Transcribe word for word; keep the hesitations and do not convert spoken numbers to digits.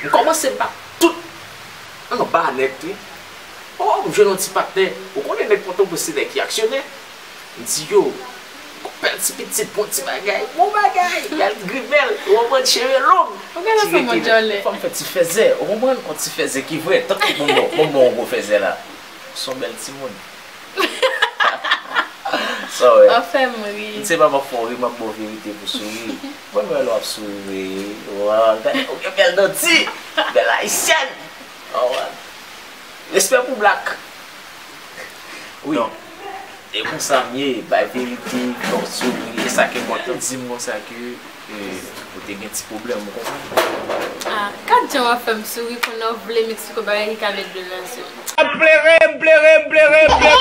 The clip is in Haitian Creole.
M kòmanse bat tout anba nèt wi. Oh, m jwenn yon ti patnè. Ou konnen nèg Pòtoprens se nèg ki aksyonè. M di yo, yon bèl ti pitit, bon ti bagay, bon bagay, bèl grimèl, ou konprann, cheve long. Ou gen ti fanm djòlè. Fanm fè ti fèzè, ou konprann, yon ti fèzè ki vrè, tankou bonbon, bonbon yon gwo fèzè la. Son bèl timoun. Sa wè. Ou fè m ri. M se pa m ap fè w ri, m ap ba w verite pou souri. Mwen m wè lè w ap souri, wi. Wa, gade, ou gen bèl danti, bèl ayisyèn. Wa, respè pou blak. Wi. Non. E konsa m ye, bay verite, fè w souri, e sa k enpòtan. Di m konsa ke, e, ou te gen ti pwoblèm, ou konprann? Ah, gad jan w ap fè m souri, kounye a w vle Mexico bagay ki ka met dlo nan je m. M plere, m plere, m plere, m plere.